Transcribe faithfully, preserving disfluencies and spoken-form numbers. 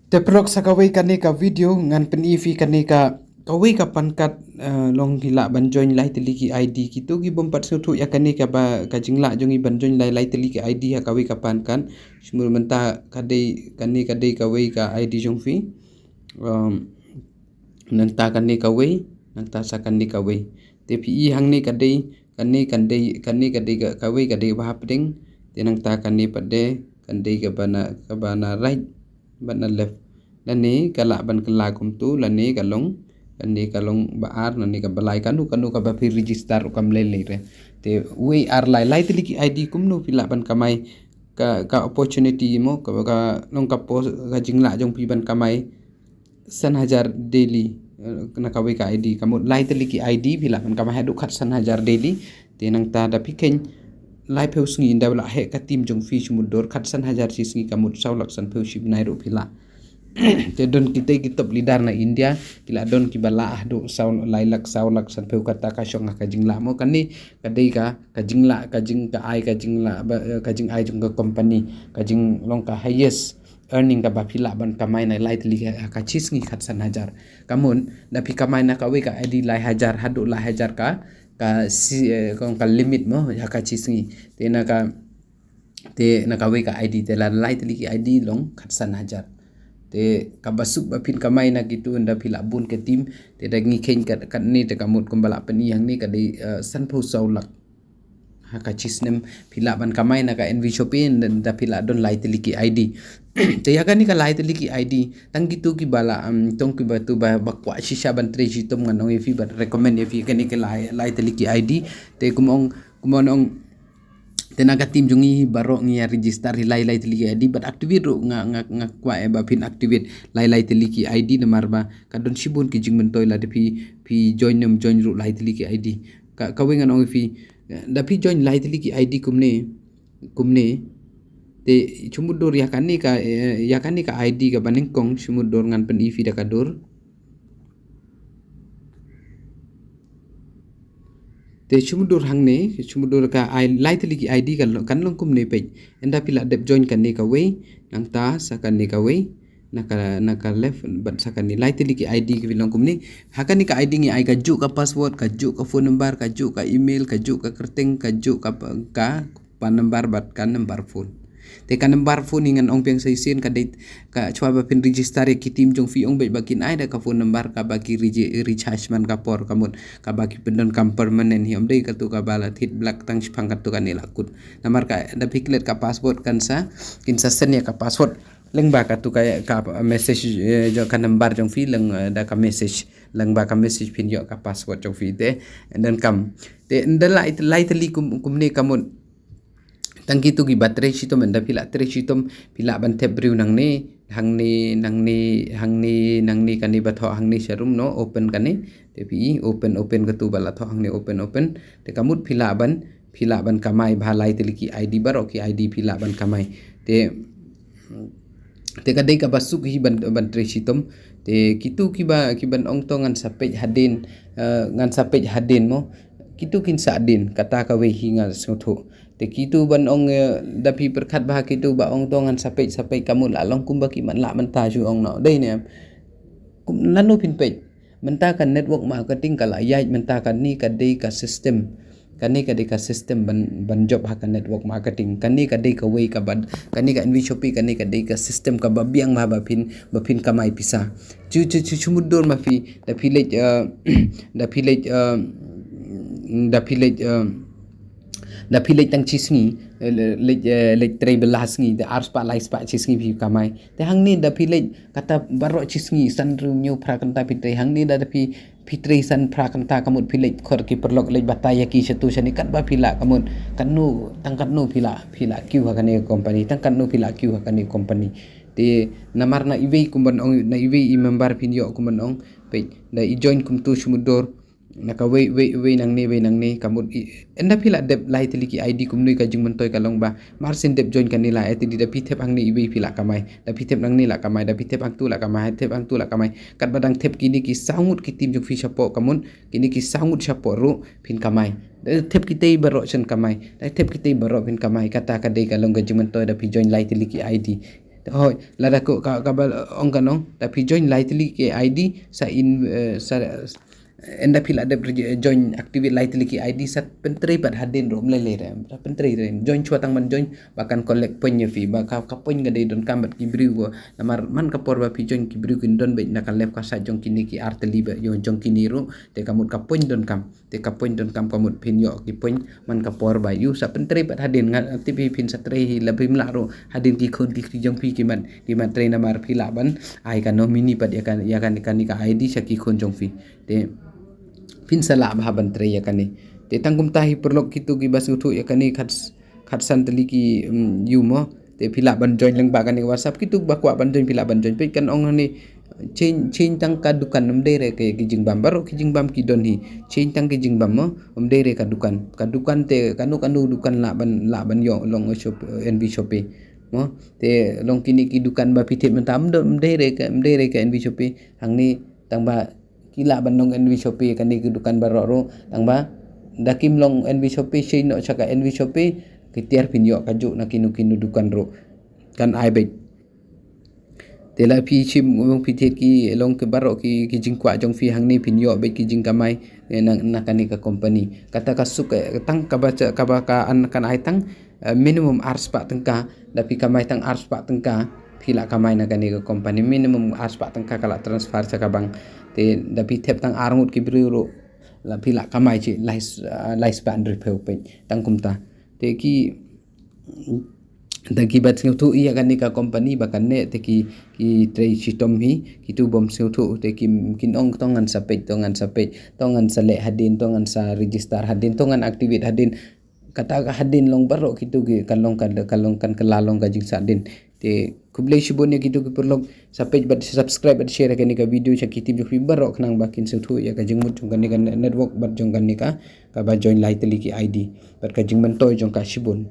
Te paralok, sa kawei kane ka video ngan pyni phi kane ka, kawei ka pan card, eh, long phi lah ban join lai tylli ki I D. Kito ki bym pat sngewthuh ïa kane kaba, ka jinglah jong ngi ban join lai, lai tylli ki I D ha kawei ka pan card. Shu mut mynta ka dei, kane ka dei kawei ka I D jong phi. Um, nangta kane kawei, nangta sa kane kawei. Te phi i hangne ka dei, kane kan dei, kane ka dei ka, kawei ka dei ba hapdeng. Te nangta kane pat de kan dei kaba na, kaba na right bad na left. Lane ka lah ban kylla kumtu, lane ka long, lane ka long ba ar, lane kaba lai, kano kano kaba phi register ruh kam lei lei re. Te wei ar lai, lai tylli ki I D kumno phi lah ban kamai, ka, ka opportunity mo, ka, ka long ka pos, ka jinglah jong phi ban kamai san hajar daily, eh, na kawei ka I D. Ka mut lai tylli ki I D phi lah ban kamai haduh khatsan hajar daily. Te nangta da phi kheiñ laiphew sngi, ynda la heh ka team jong phi, shu mutdur khatsan hajar shi sngi, ka mut saw lak sanphew shi bnai ruh phi lah. Te don kitei ki top leader na India, ki la don kiba lah haduh saw, lai lak, saw lak sanphew, kata ka shong ha ka jinglah mo. Kane ka dei ka, ka jinglah, ka jing, ka ai, ka jinglah ba, eh, ka jingai jong ka company, ka jinglong ka highest earning kaba phi lah ban kamai na lai tylli ha ka shi sngi khatsan hajar. Ka mut da phi kamai na kawei ka I D lai hajar haduh lai hajar ka, ka shi, eh, kong ka limit mo ha ka shi sngi. Te na ka, te na kawei ka I D, te la lai tylli ki I D long khatsan hajar. Te kaba suk ba phin kamai na kitu ynda phi lah bun ka team. Te da ngi kheiñ kat, katne, te ka mut kumba lah pyni hangne ka dei, eh, sanphew saw lak ha ka shi snem phi lah ban kamai na ka NVShopee, ynda, ynda phi lah don lai tylli ki I D. Te ïa kane ka lai tylli ki I D, tang kitu kiba lah, um, tang kiba tu ba, ba kwah shisha ban trei shitom, ngan ong ïa phi, bad recommend ïa phi kane ka lai, lai tylli ki I D. Te kum ong, kum ong, te na ka team jong ngi baroh ngi ïa register hi lai, lai tylli ki I D, bad activate ruh nga, nga, nga kwah ïa ba phin activate lai, lai tylli ki I D, namar ba ka don shibun ki jingmyntoi lada phi, phi join ne ym join ruh lai tylli ki I D. Ka, kawei ngan ong ïa phi, da phi join lai tylli ki I D kumne, kumne. Te shu mutdur ïa kane ka, eh, ïa kane ka I D kaba nyngkong, shu mutdur, ngan pyni phi da ka dur. Te shu mutdur hangne, shu mutdur ka I, lai tylli ki I D kan long, kan long kumne peit. Ynda phi lah dep join kane kawei, nangta sa kane kawei, na ka, na ka left, bad sa kane lai tylli ki I D ki long kumne. Ha kane ka I D ngi ai kajuh ka password, kajuh ka phone number, kajuh ka email, kajuh ka kyrteng, kajuh ka, ka PAN number bad ka number phone. Te ka number phone hi ngan ong biang sa shisien, ka dei, ka shuwa ba phin register ïa ki team jong phi, ong beit ba kin ai da ka phone number kaba ki regi-, recharge man ka por, ka mut kaba ki pyndon kam permanent hi, ym dei katu kaba la thied black tang shiphang katu kane la kut. Namar ka da phi klet ka password kan sa, kin sa send ïa ka password lyngba katu ka, ka message, eh, jong ka number jong phi, lyng, eh, da ka message, lyngba ka message phin ïoh ka password jong phi te. And then kam, te ynda lai, lai tylli kum, kumne ka mut. Tang kitu kiba trei shitom, ynda phi lah trei shitom, phi lah ban thep briew nangne, hangne, nangne, hangne, nangne kane ba thoh hangne sharum no, open kane. Te phi open, open katu ba la thoh hangne, open, open. Te ka mut phi lah ban, phi lah ban kamai bha lai tylli ki I D, baroh ki I D phi lah ban kamai. Te, te ka dei kaba suk hi ban, ban trei shitom. Te kitu kiba, kiban ong to ngan sa peit hadien, eh, ngan sa peit hadien mo. Kitu kin sa hadien, kata kawei hi nga sngewthuh. Te kitu ban ong, eh, da phi pyrkhat bha kitu ba ong to ngan sa peit, sa peit, ka mut la long kumba ki man lah mynta shu ong no. Dei ne em? Kum, nano phin peit? Mynta ka network marketing ka la ïaid, mynta kane ka dei ka system. Kane ka dei ka system ban, ban jop ha ka network marketing. Kane ka dei kawei kaba, kane ka NVShopee, kane ka dei ka system kaba biang bha ba phin, ba phin kamai pisa. Shu, shu, shu, shu mutdur ma phi, da phi leit, eh, da phi leit, eh, da phi leit, eh, da phi leit tang shi sngi, eh, le-, leit, eh, leit trei bylla sngi, da ar spah lai spah shi sngi phi kamai. Te hangne da phi leit kata baroh shi sngi, san hynriew hynñiew phra kynta phi trei, hangne da, da phi, phi trei san phra kynta, ka mut phi leit khor ki paralok, leit batai ïa ki shatu shane, katba phi lah, ka mut katno, tang katno phi lah, phi lah kiew ha kane company, tang katno phi lah kiew ha kane company. Te namar na iwei kumban ong, na iwei i member phin ïoh kumban ong, peit, da i join kumtu shu mutdur, na kawei, wei, wei nangne, wei nangne, ka mut i, ynda phi lah dep lai tylli ki I D kumne ka jingmyntoi ka long ba, mar shen dep join kane la, eh, te da phi thep hangne iwei phi lah kamai, da phi thep nangne lah kamai, da phi thep hangtu lah kamai, thep hangtu lah kamai. Katba dang thep kine ki saw ngut ki team jong phi shapoh, ka mut kine ki saw ngut shapoh ruh phin kamai. Da thep kitei baroh shen kamai, da thep kitei baroh phin kamai. Kata ka dei ka long ka jingmyntoi da phi join lai tylli ki I D. Hoi, lada ko ka, kaba ong ka nong, da phi join lai tylli ki I D sa in, eh, sa, eh, ynda phi la dep reji-, join activate lai tylli ki I D sa pyntrei pat hadien ruh ym lei lei re. Sa pyntrei re. Join shuwa tang ban join ba kan collect point ïa phi, ba ka, ka point ka dei donkam bad ki briew ko. Namar man ka por ba phi join ki briew kin don beit na ka left ka side jong kine ki ar tylli ba ïoh jong kine ruh. Te ka mut ka point donkam. Te ka point donkam ka mut phin ïoh ki point man ka por ba ïoh sa pyntrei pat hadien. Nga tip hi phin sa trei hi la bym lah ruh hadien ki khun ki kti jong phi ki mat, ki mat trei namar phi lah ban ai ka nominee pat ïa ka, ïa ka, kane ka I D sha ki khun jong phi. Te phin sa lah bha ban trei ïa kane. Te tang kumta hi paralok kito kiba sngewthuh ïa kane khat, khatsan tylli ki, mm, ïa mo. Te phi lah ban join lyngba kane ka WhatsApp, kito ba kwah ban join phi lah ban join. Peit kan ong hangne change, change tang ka dukan, ym dei re ki, ki jingbam, baroh ki jingbam ki don hi. Change tang ki jingbam mo, ym dei re ka dukan. Ka dukan te kano kano dukan lah ban, lah ban ïoh long shop, eh, N V Shopee. Mo, te long kine ki dukan ba phi thied mynta ym don, ym dei re ka, ym dei re ka N V Shopee. Hangne tang ba ki lah ban long N V Shopee kane ki dukan baroh ruh, tang ba da kim long N V Shopee, sha ïoh sha ka N V Shopee, ki tiar phin ïoh kajuh na kino kino dukan ruh. Kan ai beit. Te la phi shim, ong phi thied ki long ki baroh ki, ki jingkwah jong phi hangne phin ïoh beit ki jingkamai, eh, na, na kane ka company. Kata ka suk, eh, tang kaba cha-, kaba ka an kan ai tang, eh, minimum ar spah tyngka, da phi kamai tang ar spah tyngka, phi lah kamai na kane ka company, minimum ar spah tyngka ka lah transfer sha ka bank. Te da phi thep tang ar ngut ki briew ruh, la phi lah kamai shi lai s-, ah, lai spah hynriewphew peit, tang kumta. Te ki, te ki ba sngewthuh ïa kane ka company ba kane te ki, ki trei shitom hi, kito bym sngewthuh, te ki, kin ong to ngan sa peit, to ngan sa peit, to ngan sa leh hadien, to ngan sa register hadien, to ngan activate hadien. Kata ka hadien long baroh kito ki kan long, kan, kan long, kan kylla long ka jingsahdien. Te khublei shibun ïa kito ki paralok, sa peit bad subscribe bad share kane ka video sha ki team jong phi baroh khnang ba kin sngewthuh ïa ka jingmut jong kane ka ne-, network bad jong kane ka, kaba join lai tylli ki I D. Bad ka jingmyntoi jong ka shibun.